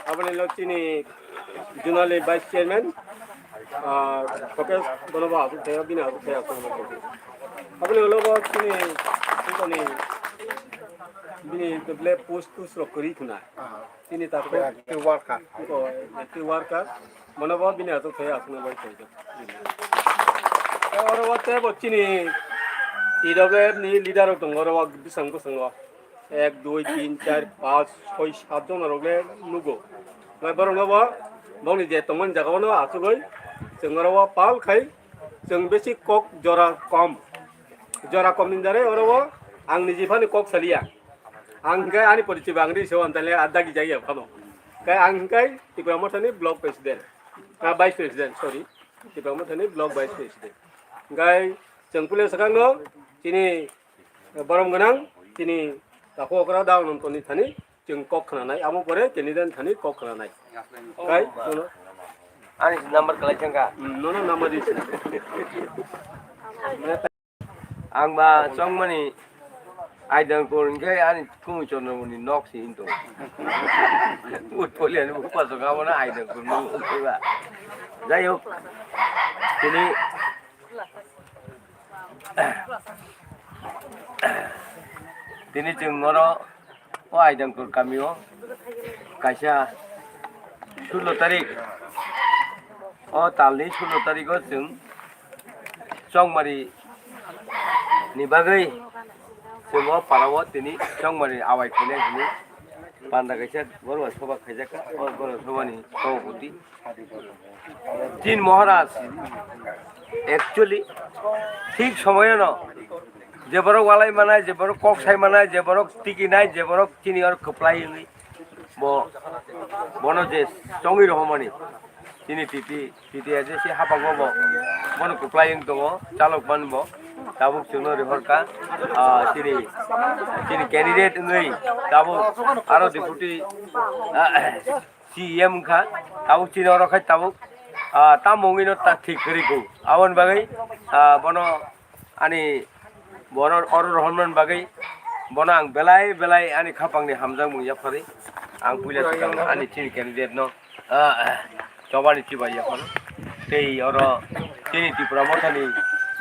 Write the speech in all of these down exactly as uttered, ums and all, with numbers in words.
Aboni ulo chini zonal ni vice chairman, ah, Khokesh bono bo aswk thaya, bini aswk thaya aswk. Aboni ulo bo chini, chini, bini ble post post rok kwrwi khna. Chini ta active worker. Ko active worker. Bono bo bini aswk thaya aswk na bai thaya. Oro bo tei bo chini T W F ni leader rok tongo, oro bo bwsang bwsang o. Ek, dui, tin, char, panch, soi, sat jon rok le nugo. Bai borok no bo, bongni je tongmani jaga o no achugwi, chwng oro o pal khai, chwng besi kok jora kom. Jora kom ni dare oro o ang niji phano kok saliya. Ang hingkai ani porichoi bo ang ri se o, ang tale adagi jagya phano. Kai ang hingkai Tipra Motha ni block president, ah, vice president, sorry. Tipra Motha ni block vice president. Hingkai chwng puila swkang no chini borom gwnang chini takhuk okra da Anantoni thani chwng kok khnanai, abo pore candidate thani kok khnanai. Kai, nono? Ani number kwlai thangkha. Hmm, nono number di sina. Ang ba chongmani Aidangkor hingke ani kung Chondramoni nok si hinto. Utpoli ani bupa so gamo na Aidangkor no ba. Jai hok. Tini Tini chwng oro o Aidangkor kamio kaisa sullo tarik, o talni sullo tariko chwng Chongmari ni bagwi chwng o parao tini Chongmari awai khainai hwnwi panda kaisa Gorwa soba khaijakha. O Gorwa sobani sabapati Tin Maharaj, actually, thik somoyono je borok walai manai, je borok kok sai manai, je borok tiki nai, je borok chini oro kwplai wngwi bo, bono je chongwi rohormani, chini titi, titi aje si hapango bo, bono kwplai wng tongo, chalok man bo, tabuk chwngno rihorkha, ah, chini, chini candidate wngwi tabuk aro deputy, ah, C E M wngkha, tabuk chini oro khai tabuk, ah, tamo wngwino ta thik kwrwi kho. Aboni bagwi, ah, bono ani bono oro rohormani bagwi bono ang belai belai ani khapangni hamjakmung yapharwi ang puila swkang ani chini candidate no, ah, chobani chibai yaphar. Tei oro chini Tipra Mothani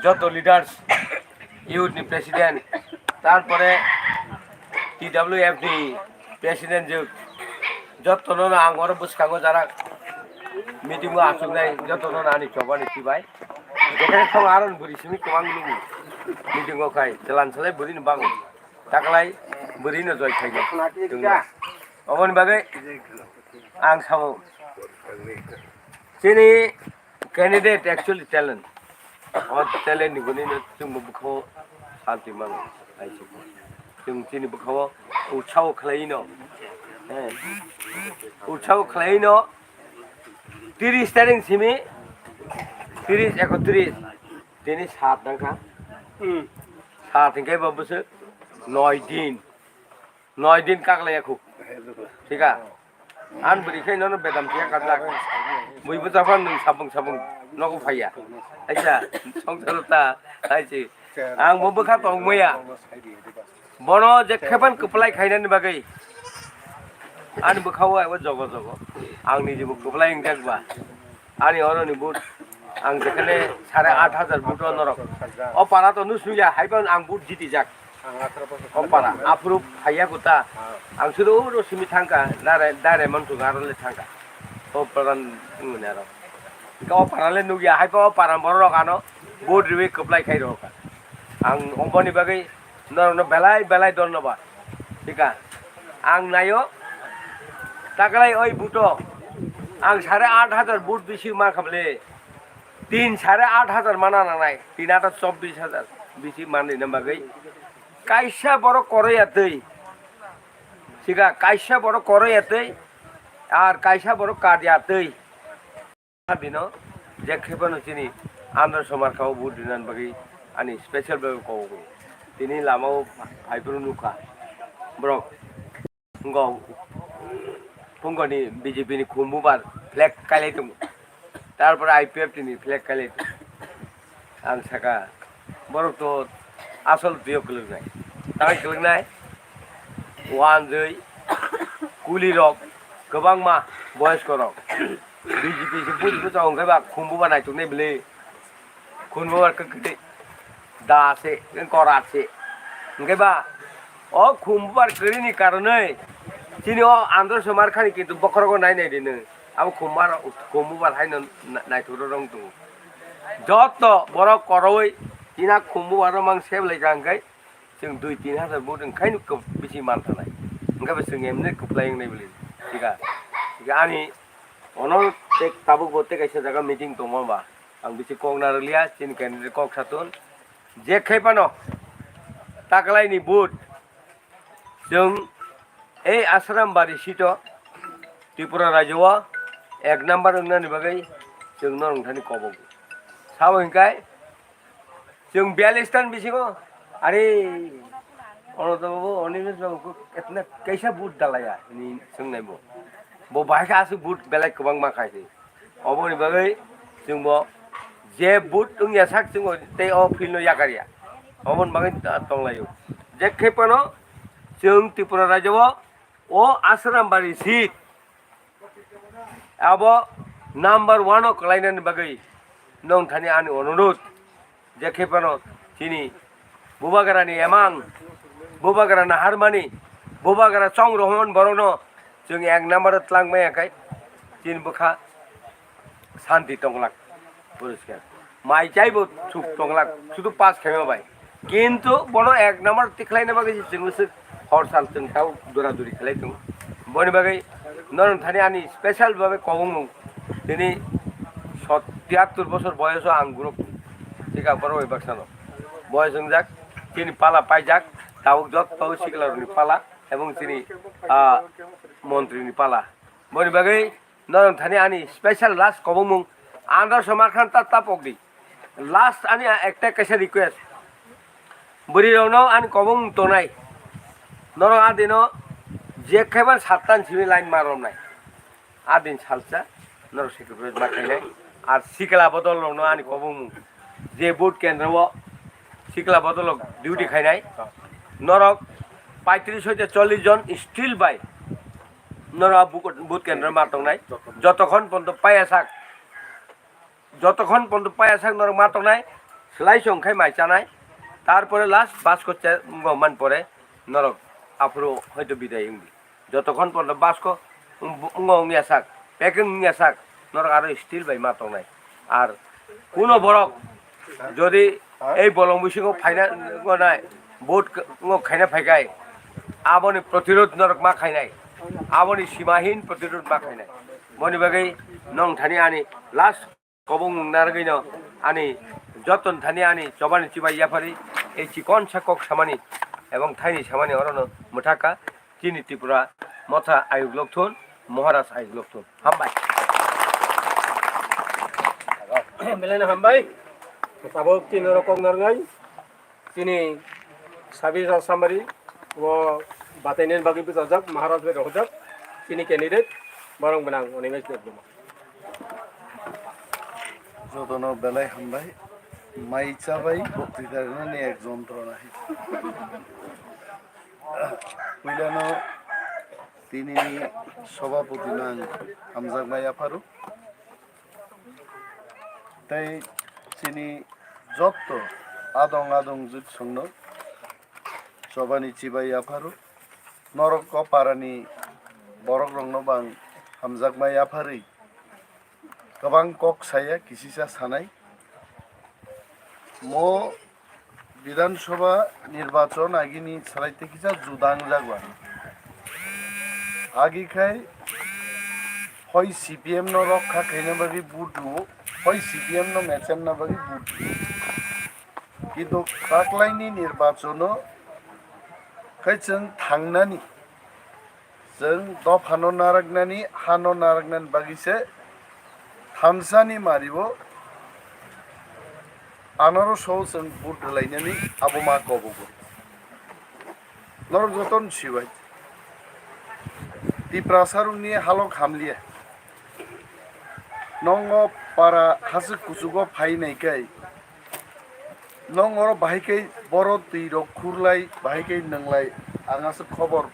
joto leaders, youth ni president, tarpore T W F ni president je jotono no ang oro bwskango jara meeting o achuknai jotono no ani chobani chibai. Jekhai thong aro bwrwi simi kwbang nukgo meeting o khai chwlan salai bwrwi ni bango taklai bwrwi no joi khainai. Aboni bagwi ang sao chini candidate actually talent. O talent ni bini no chwng bo bwkha o santi mano. Chwng chini bwkha o utsaho khlai no. Eh. Utsaho khlai no. Tiris tarik simi, tiris, ekotris. Tini sat nangkha. Hmm. Sat hingke bo bwswk noi din. Noi din kaklai ya khu. Thika. An bwrwi khai nono bedam tiya kajak. Bui bwsa phan nwng sabung sabung nogo phaiya. Aisa, songsaro ta, aisi. Ang bo bwkha tong maya. Bono je khepan kwplai khainani bagwi. Ani bwkha o abo jogo jogo. Ang niji bo kwplai wngjak ba. Ani oro ni vote ang jekhane sare aat hajar vote o norok. O para to nusung ya, hai phano ang vote jiti jak. O para, aphuru phaiya kuta. Ang sudu uro simi thangka, dare, dare manthung aro le thangka. O para nungni aro. Ka o para le nugya, hai pa o para borok ano vote riwi kwplai khai roka. Ang oboni bagwi norokno belai belai dhonnobad. Thika, ang nayo, taklai oi buto, ang sare aat hajar vote bisi mankha bole, tin sare aat hajar mana nangnai, tin aat chobbish hajar bisi manrina bagwi kaisa borok koroi ya twi, thika, kaisa borok koroi ya twi, ar kaisa borok kad ya twi. Bino je khe phano chini Andhra Somar kha o vote rinani bagwi ani special bagwi kok o. Tini lama o phai phuru nukha borok. Ngo phungoni B J P ni khum bubar flag kailai tongo. Tarpore I P F T ni flag kailai tongo. Ang saka borok to asol twiyo kwlwknai. Tangwi kwlwknai? Wanjwi, kulirok, Kwbangma boyoskorok B J P se buj buj hwnkhe ba khumbu ba naituknai bwlwi. Khumbu ba kwtwi da se, korat se. Hwnkhe ba o khumbu ba kwrwini karonwi chini o Andhra Somar khani kintu bokhorogo nai nai di nwng. Abo khumbu ba, khumbu ba haino na-, naithok rw rwng tongo. Joto borok koroi tina khumbu ba romang sep lai kha hwnkhe. Chwng dui tin hajar vote wngkhaino kwb-, bisi manthanai. Wngkha bo chwng emne kwplai wngnai bwlwi. Thika, thika ani ono tei tabuk bo tei kaisa jaga meeting tongma ba. Ang bisi kok narwkliya, chini candidate kok satun. Je khai phano taklaini vote chwng ei Ashram Bari seat o Tripura rajyo o ek number wngnani bagwi chwng norok thani kobogo. Sabo hinkai Chwng biyallis tan bisingo, "Are, ono to babu, Animesh babu, etna kaisa vote dalaya?" hinwi swngnai bo. Bo bahai khe aswk vote belai kwbangma khai se. Oboni bagwi chwngbo je vote wngya sak chwngbo tei o field no yakarya. Oboni bagwi ta-, tonglaio. Je khe phano chwng Tripura rajyo o, o Ashram Bari seat abo number one o kwlainani bagwi nwng thani ani onurudh, je khe phano chini Bubagrani emang, Bubagra naharmani, Bubagra chong rohormani borokno chwng ek number o twlang maya khai chini bwkha santi tonglak poriskar. Mai chaibo suk tonglak, sudu pass khaima bai. Kintu bono ek number tikhlaina bagwi se chwng swk hor sal chwng tau dura duri khlai tongo. Boni bagwi norok thani ani special babe kobongmung tini sot-, tiyattor bosor boyoso ang guruk thika borok bai baksano. Boyos wngjak, chini pala paijak, tabuk jotto siklarokni pala ebong chini, ah, montrini pala. Boni bagwi norok thani ani special last kobongmung Andhra Somar khan ta tapok di. Last ani a-, ekta kaisa request. Bwrwi rokno ani kobongmung tongnai. Norok adino je khaiban sattan simi line ma romnai. Adin salsa norok sacrifice ma khainai. Ar sikla bodol rokno ani kobongmung. Je vote kendro o sikla bodol rok duty khainai. Norok paitris hoite chollish jon still bai. Norok a buk-, vote kendro ma tongnai. Jotokhon ponto paya sak. Jotokhon ponto paya sak norok ma tongnai. Slai song khai mai chanai. Tarpore last basko che-, wngman pore norok aphuru hoito bidai wngdi. Jotokhon ponto basko wng-, wngya sak, packing wngya sak, norok aro still bai ma tongnai. Ar kuno borok jodi ei bolong bisingo phaina wngnai, vote k-, wngok khaina phaikai, aboni protirod norok ma khainai, aboni simahin protirod ma khainai. Boni bagwi nong thani ani last kobong narwgwino ani joton thani ani chobani chibai yaphari ei chikonsa kok samani ebong thaini samani orono mwthaka. Chini Tripura motha ayuk lokthun, Maharaj ayuk lokthun. Hambai. Belai no hambai. Tabuk chini rokok narngai. Chini Sabi Samari o batainani bagwi bwchajak, Maharaj bai rohorjak. Chini candidate borok gwnang Animesh Debbarma. Jotono belai hambai. Mai chabai boktrita rwnani ek jontrona hai. Puilano tinini sobhapoti nang hamjakma yapharo. Tei chini jotto adong adong jwk songno chobani chibai yapharo. Norok o parani borok rokno bang hamjakma yapharwi kwbang kok saya, kisisa sanai. Mo Bidhan Sabha nirbachon agini salai tei kisa juda wngjak ba. Agi khai hoi C P M no rokha khaina bagwi vote rwo, hoi C P M no mechenna bagwi vote rwo. Kintu taklaini nirbachono khai chwng thangnani, chwng dophano narwknani, hano narwknani bagwi se thamsani mario anoro so chwng vote rwlainani abo ma kobogo. Norok jotono sibai. Tiprasarokni halok hamliya. Nongo para hasik kuchugo phainai kai. Nong oro bahai khe boro twi rok khurlai, bahai khe nwnglai, ang aswk khobor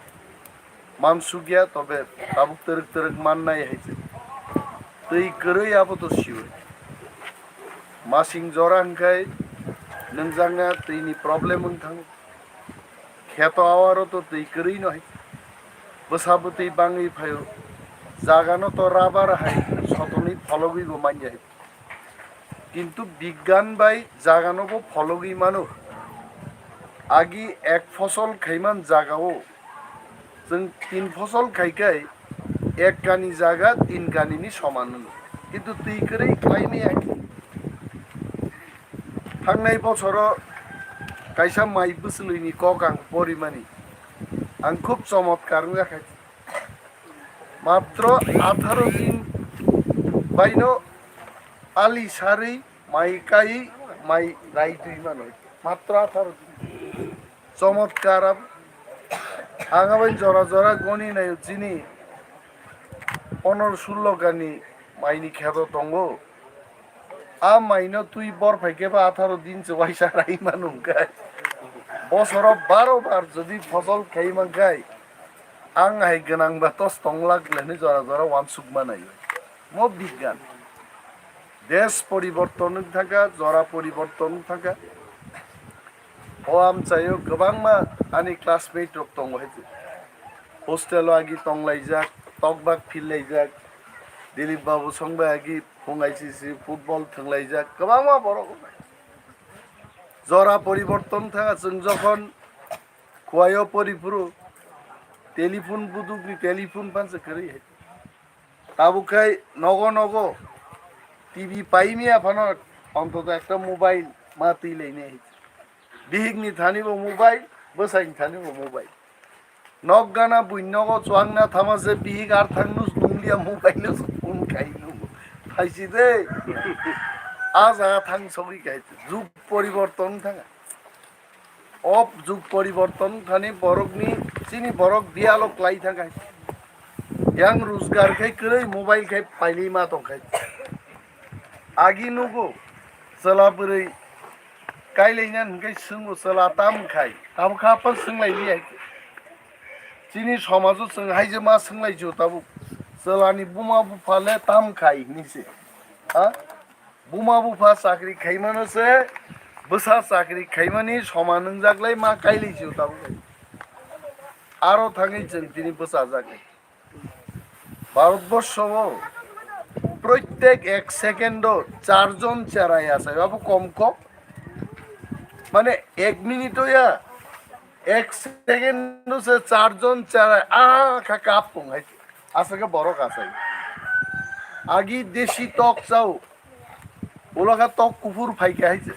mansukya, tobe tabuk twrwk twrwk mannai hai se. Twi kwrwi abo to siwi. Masing jora hwnkhe nwngjak na twini problem wng thango. Kheto awaro to twi kwrwi no hai. Bwsa bwtwi bangwi phaio. Jagano to rubber hai sotonwi phologwi bo manya hai. Kintu bigyan bai jagano bo phologwi mano. Agi ek phosol khaiman jagao chwng tin phosol khai khai ek kani jaga tin kani ni soman wngwi. Kintu twi kwrwi khlai maya khe. Thangnai bosoro kaisa mai bwswlwini kok ang porimani. Ang khub chomotkar wngya khai. Matro atharo din baino ali sarwi mai kai mai rai twi mano. Matro atharo din. Chomotkar abo. Ang abo jora jora goni nayo chini ponoro sullo gani maini kheto tongo. A maino twi bor phai khe ba atharo din se waisa rai mano hwnkhe. Bosoro baro bar jodi phosol khai man khai, ang hai gwnang ba tos tong lak le hinwi jora jora uansuk manai. Mo bigyan. Desh poriborton wng thangkha, jora poriborton wng thangkha. O amchaio kwbangma ani classmate rok tongo hai se. Hostel o agi tonglaijak, tokbak phillaijak. Dilip Babu song bai agi phung I C C football thwnglaijak, kwbangma borok. Jora poriborton thangkha, chwng jokhon Kuwaio pori phuru telephone budukni telephone phansa kwrwi hai. Tabuk khai nogo nogo T V paimya phano ontoto ekta mobile ma twi lainai hai. Bihikni thani bo mobile, bwsaini thani bo mobile. Nok gana buini nogo chuangna thama se bihik ar thang nus nunglia mobile o phone khai nungo. Phaisi de. A jaga thang sogwi khai jug poriborton thanga. O jug poriborton thani borokni, chini borok biyalo klai thangkha. Yang rojgar khai kwrwi mobile khai pailai ma tongkha. Agi nugo chwla bwrwi kailaina hwnkhe swngo chwla tam khai. Tabukha aphano swnglailiya. Chini somajo chwng haijema swnglaijio tabuk. Chwlani buma bupha le tam khai hinwi se. Ha? Buma bupha chakri khaimano se, bwsa chakri khaimani soman wngjaklai ma kailaisio tabuk. Aro thangwi chwng tini bwchajak. Bharatborsho o proitek ek second o char jon cherai achai, abo kom kom. Mane ek minute o ya, ek second o se char jon cherai, ah, kha kap tong hai. Aswk khe borok achai. Agi desi tok chao. Ulo kha tok kuphur phai khe hai se.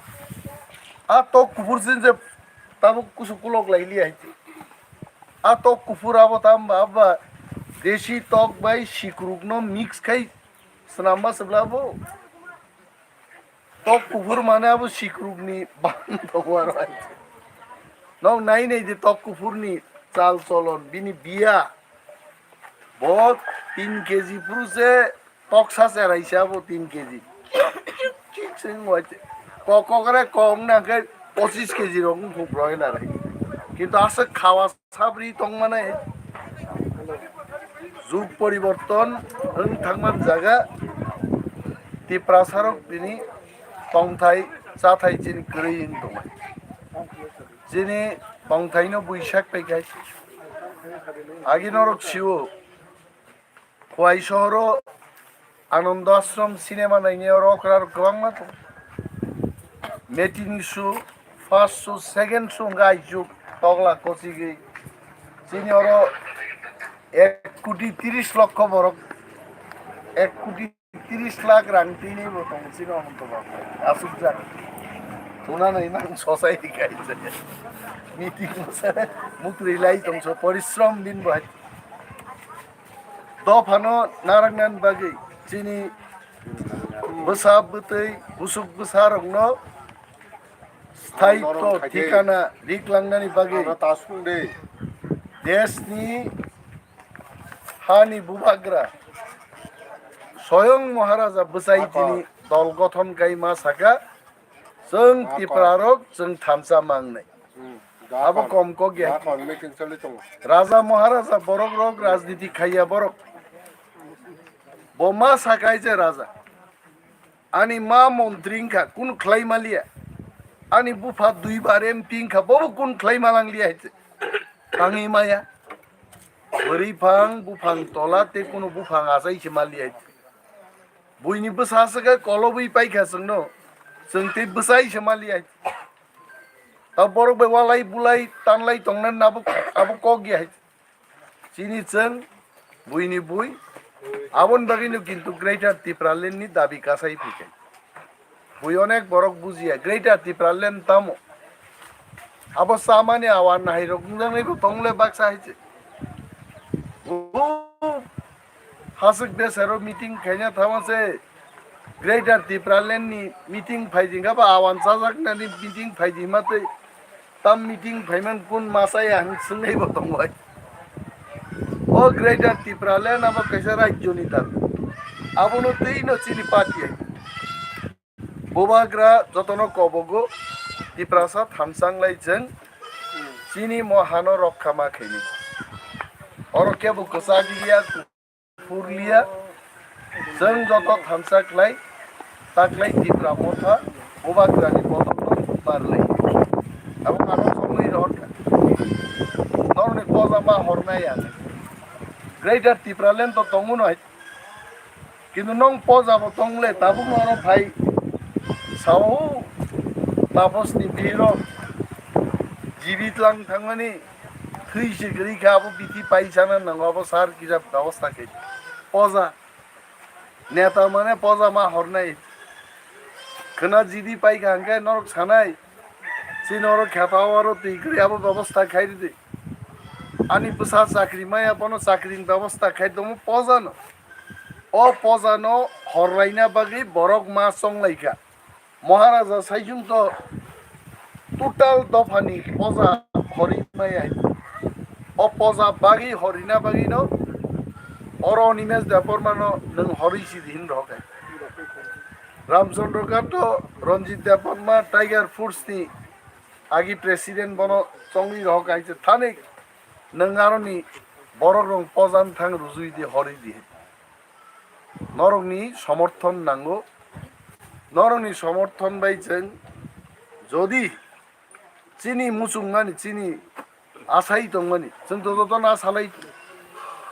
A tok kuphur sin je tabuk kusu kulok lai li hai se. A tok kuphur abo tam ba, ba desi tok bai sikruk no mix khai swnam ma se bla bo. Tok kuphur mane abo sikrukni bang tongo aro hai. Nok nai nai di tok kuphurni chal cholon, bini biya. Bo tin K G phuru se tok sa cherai se abo tin K G. Chik chik se wng wai te. Kok kok re kok nang khe pochis K G rok wng thung broiler hai. Kintu aswk khawa Sabri tongmani jug poriborton wng thangman jaga Tiprasarok bini tongthai chathai chini kwrwi wng tongmani. Chini tongthaino buisak paikhai. Agi norok sio Khowai sohoro Anando Ashram cinema naini oro okra rok kwbangma tongo. Meeting show, first show, second show hwnkhe aichuk tokla kochigwi. Chini oro ek koti tris lokho borok, ek koti tris lakh rang tini bo tongo chini Anando Baba. Asukjak. Tuna nai mang society kaisa. Meeting mo se mukri lai tongso porishrom din bo hai. Dophano narwknani bagwi chini bwsa bwtwi busuk bwsarokno sthaito thikana riklangnani bagwi deshni hani bubagra soyong Maharaja bwchai tini dol gothon kai ma saka, chwng Tiprarok chwng thansa mangnai. Abo kom kok ya. Raja Maharaja borok rok rajniti khaiya borok. Bo ma sakai je raja. Ani ma montri wngkha, kunu khlai maliya. Ani bupha duibar M P wngkha, bobo kunu khlai malanglia hai se. Tangwi maya. Bwrwi phang, buphang tola tei kunu buphang achai se maliya hai se. Buini bwsa aswk khe kolobwi paikha chwngno. Chwng tei bwsai se maliya hai se. Ta borok bai walai bulai tanlai tongnani abo, abo kok ya hai se. Chini chwng, buini bui, aboni bagwino kintu Greater Tipraland ni dabi kasai phikha. Bui onek borok bujiya, Greater Tipraland tamo? Abo chamani awan hai rok wngjaknai bo tongle baksa hai se. O, haswk desero meeting khaina thama se, Greater Tipraland ni meeting phaidi kha ba awan chajaknani meeting phaidi ma tei tam meeting phaiman kun masa ya hwn swngwi bo tongo hai. O Greater Tipraland abo kaisa rajyo ni dabi. Abono tei no chini party hai. Bubagra jotono kobogo Tiprasa thamsanglai jeng chini mohano rokha ma khaini. Oro kebo kwchak liya, Purlia, chwng joto thansa khlai, taklai Tipra Motha, Bubagrani bodolno barlai. Abo ano songwi rohorkha. Norokni poja ma hornai ang. Greater Tipraland to tongo noi. Kintu nong poja bo tongle, tabuk norok phai sao, Taposni birok jibit lang thangmani. Thwi se kwrwi kha, abo bithi paisana nango, abo sar kisa bebosta khe. Poja. Neta mane poja ma hornai. Khwna jidi paikha hwnkhe norok sanai. Chini oro kheto aro twi kwrwi abo bebosta khai rwdi. Ani bwsa chakri maya bono chakrini bebosta khai tongmo poja no. O poja no horraina bagwi borok ma chonglaikha. Maharaja saichung to total dophani poja hori maya. O poja bagwi horina bagwi no oro Animesh Debbarma no nwng hori sidi hin rohor khai. Ramchandra Ghat to Ranjit Debbarma Tiger Force ni agi president bono chongwi rohor khai se thani nwng aroni borok rong pojan thang rujui di hori di. Norokni somorthon nango. Norokni somorthon bai chwng jodi chini muchungmani, chini asai tongmani, chwng to jotono asalai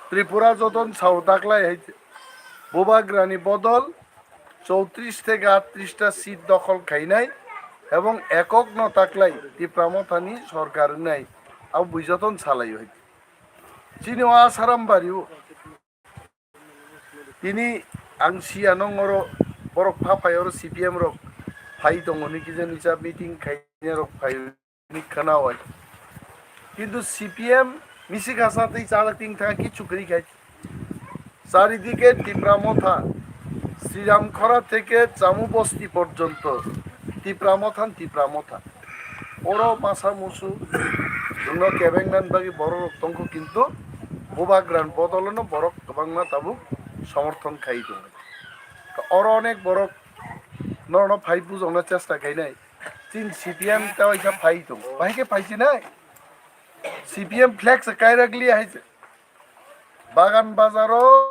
Tripura joton sao taklai hai Bubagrani bodol chowtris theke aatris ta seat dokhol khainai ebong ekok no taklai Tipra Mothani sorkar wngnai abo bui joton salai hai. Chini o Asaram bari o. Tini ang siya nong oro borok pha phai oro C P M rok phai tongo ni kisa misa meeting khaina rok phai ni khana wai. Kintu C P M misi khasa tei chalak ting thang kichu kwrwi khai. Charidike Tipra Motha, Sriram Khora theke Chamu Bosti porjonto Tipra Motha, Tipra Motha. Oro masa musu chwngno kebengna bagwi borok rok tongkho, kintu Bubagrani bodolono borok kwbangma tabuk somorthon khai tongo. Oro onek borok norokno phai bujokna chesta khainai. Chini C P M ta waisa phai tongo. Bahai khe phai sinai? C P M flex kairak liya hai se. Bagan bazaro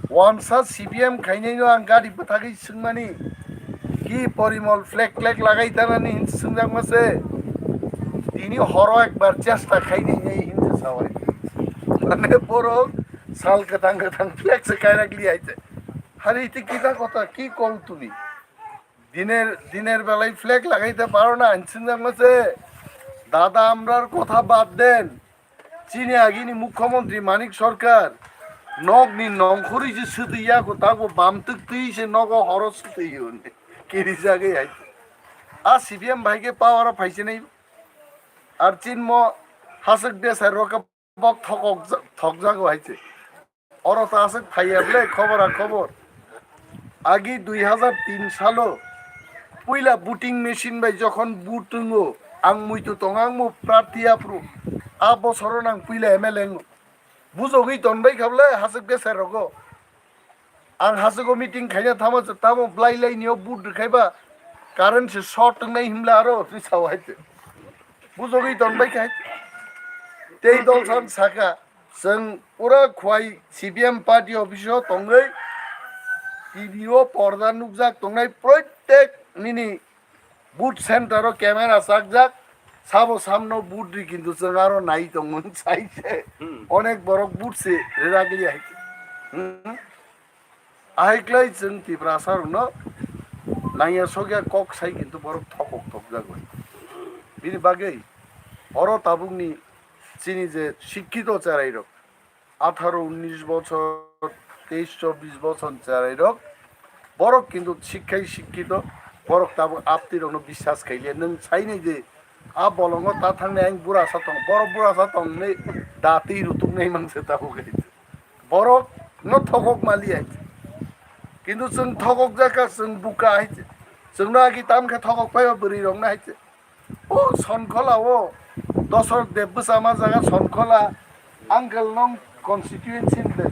wansa C P M khainai no ang gari bwthagwi swngmani, ki Porimol flag flag lagai tanani hin swngjakma se, tini horo ekbar chesta khainai nai hin se sawai. Mane borok sal kwthang kwthang flag se kairak li hai se. Hari ti kita kotha ki kol tumi? Diner, diner belai flag lagai te paro na hin swngjakma se. Dada, amrar kotha bad den. Chini agini mukhyamantri Manik Sarkar nokni nongkhorwi se swtwi ya kho, tabo bam twk twi se nogo horo swtwi hwnwi kirijagwi hai. A C P M bai khe power o phai se nai. Ar chinmo haswk desai rok bok thokok ja-, thokjago hai se. Oro ta aswk phaiya ble khobor a khobor. Agi dui hazar tin salo puila voting machine bai jokhon vote wngo, ang muitu tongo, ang bo prarthi aphuru. A bosoro nang puila M L A wngo. Bujogwi tonbai kha ble haswk bwsai rogo. Ang haswk o meeting khaina thamo se, tamo blai lai nio vote rwkhai ba current se short wngnai himla aro twi sao hai se. Bujogwi tongbai kha. Tei dol san saka, chwng pura khwai C P M party office o tongwi, T V o porda nukjak tongnai, proitek nini booth center o camera chakjak, sabo samno booth ri, kintu chwng aro nai tongmung sai se. Hmm. Onek borok booth se rijak li hai. Hmm. Ahai klai chwng Tiprasa rokno nangya sokya kok sai, kintu borok thokok thokjak bai. Bini bagwi oro tabukni chini je sikkito cherai rok, atharo unnish bochor, teish chobbish bochor cherai rok, borok kintu sikkhai sikkito, borok tabuk aptwi rokno biswas khailiya. Nwng sainai je a bolongo ta thangnai ang burasa tong, borok burasa tong hinwi da twi rutuknai mangse tabuk hai. Borok no thokok mali hai. Kintu chwng thokok jaka, chwng buka hai. Chwngno agi tam khe thokok phaiba bwrwi rokno hai. O Sonkhola o, Dosor Deb bwsa ma jaga Sonkhola, uncle nong constituency ni de.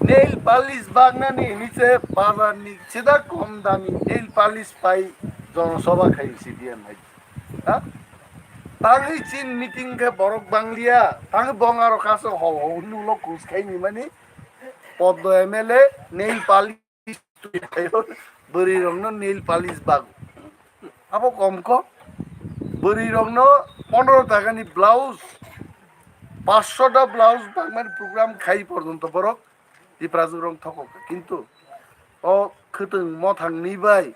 Nail polish bagnani hinwi se bazar ni sida kom dami nail polish pai jonosabha khai C P M hai. Ha? Tangwi chin meeting khe borok bangliya, tangwi bong aro kaso ho ho nulo kus khai ni mani, Poddo M L A nail polish twi phaio, bwrwi rokno nail polish bago. Abo kom kho, bwrwi rokno pondro taka ni blouse, paanch sho ta blouse bagmani program khai porjonto borok Tiprajwk rok thokok. Kintu o khwtwng mothang ni bai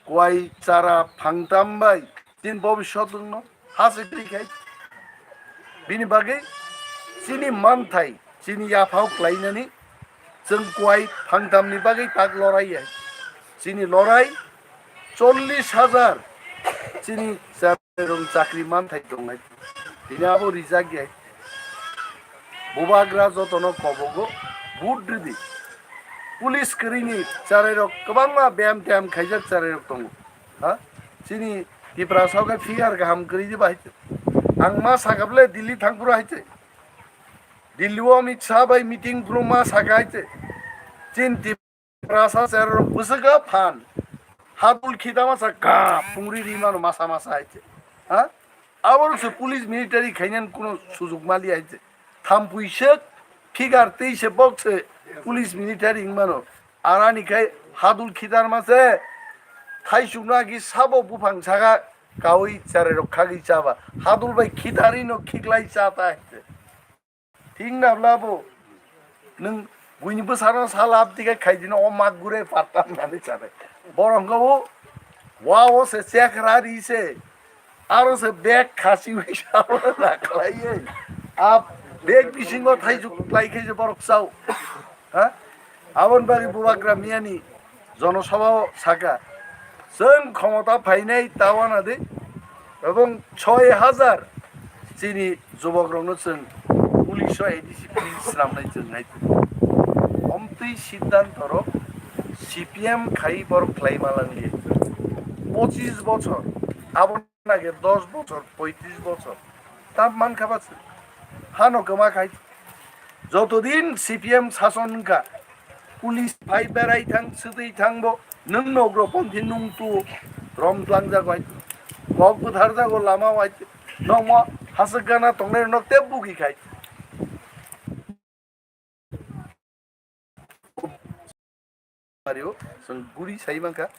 kwai chara phangtam bai chini bobiswt wngno ha se twi khai. Bini bagwi chini manthai, chini yaphao klainani chwng kwai phangtamni bagwi tak lorai ya. Chini lorai chollish hajar chini rong chakri manthai tongnai. Tini abo rijak ya. Bubagra jotono kobogo vote ridi. Police kwrwini charairok kwbangma beyam teyam khaijak charairok tongo. Ha? Chini Tiprasa khe figure kaham kwrwi di bahai. Ang ma sakable Delhi thangphuru hai se. Delhi o Amit Shah bai meeting phuru ma saka hai se. Chini Tiprasa cherrok bwswk phan. Hadul khita masa ga pungri ri mano masa masa hai se. Ha? Aborok se police military khainani kuno sujuk mali hai se. Thampui se figure tei se bok se police military wng mano. Arani khai hadul khita masa thaisukno agi sabo buphang saka kaui charairok khagwi chaba. Hadul bai khitari no khiklai cha ta hai se. Thik na bla bo. Nwng buini bwsano sala abdi khe khaidino o mak gure partam nani chare. Borok hwnkhe o wa o se chekra ri se. Aro se bag khasi wi sa abo na khlaiwi. A bag bisingo thaijuk klai khe se borok chao. Ha? Aboni bagwi Bubagra miyani jonosabha o saka, chwng khomota phainai ta wana de, ebong soi hajar chini jubokrokno chwng police o A D C police swnamnai chwng hai. Omtwi siddhanto rok C P M khai borok khlai ma langli. Pochis bochor, abo nage dos bochor, poitris bochor. Tam mankha ba chwng. Hano kwma khai. Jotodin C P M sason wngkha, police phai berai thang, swtwi thang bo, nwng nogro ponthi nung tu rom tlangjak bai. Kok bwthar jago lama bai. Nokmo haswk gana tongnai nok tei bugi khai. Mario, chwng guri sai mankha,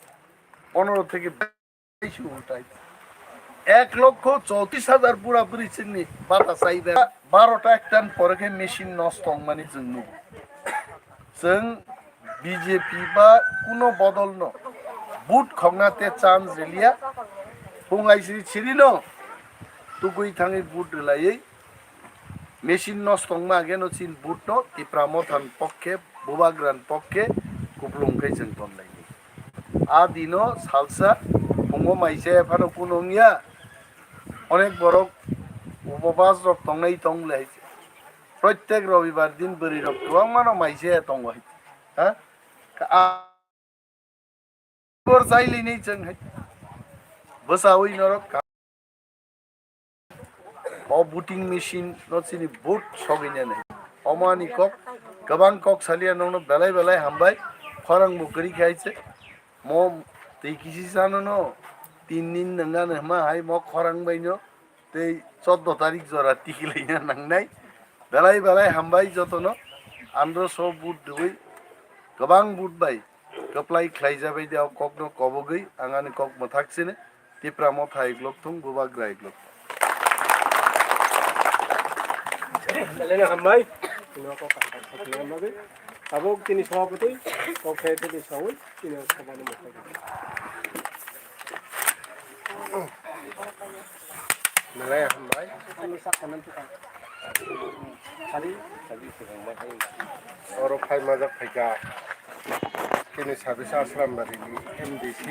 pondro theke baisu ultai. Ek lokho choutrish hajar bura buri chwngni bata chai be. Barota ektan pore khe machine nosto wngmani chwng nugo. Chwng B J P ba kuno bodol no vote khokna te chance riliya. Phung aisiri chirino tugui thangwi vote rwlaiwi machine nosto wngma ageno chini vote no Tipra Motha ni pokke, Bubagra ni pokke kupulung khe chwng tonlaini. A dino salsa phungo maisa phano kuno wngya, onek borok upopas rok tongnai tong le hai se. Proitek robibar din bwrwi rok kwbangma no maisa tongo hai se. Ha? A Bor chai lini chwng hai. Bwsawi norok ka-, o voting machine no chini vote sogwi nani. Omo ani kok, kwbang kok salia nokno belai belai hambai. Khorang bo kwrwi khai se. Mo twi kisi sano no tin din nwnga nw hma hai mo khorang bai no. tei choddo tarik jora tikilaina nangnai. Belai belai hambai jotono, andro so vote rwui, kwbang vote bai kwplai khlaijabai de o kokno kobogwi ang ani kok mwthak sini. Tipra motha iglok thung, bubagra iglok. Belai no hambai. Tino kok kaham kok nang nagwi. Tabuk tini sabapati, kok khe tini sawi, tini sabani motha. Belai hambai. Oro phai majak phaikha. Tini sabisa Asrambari ni M D C.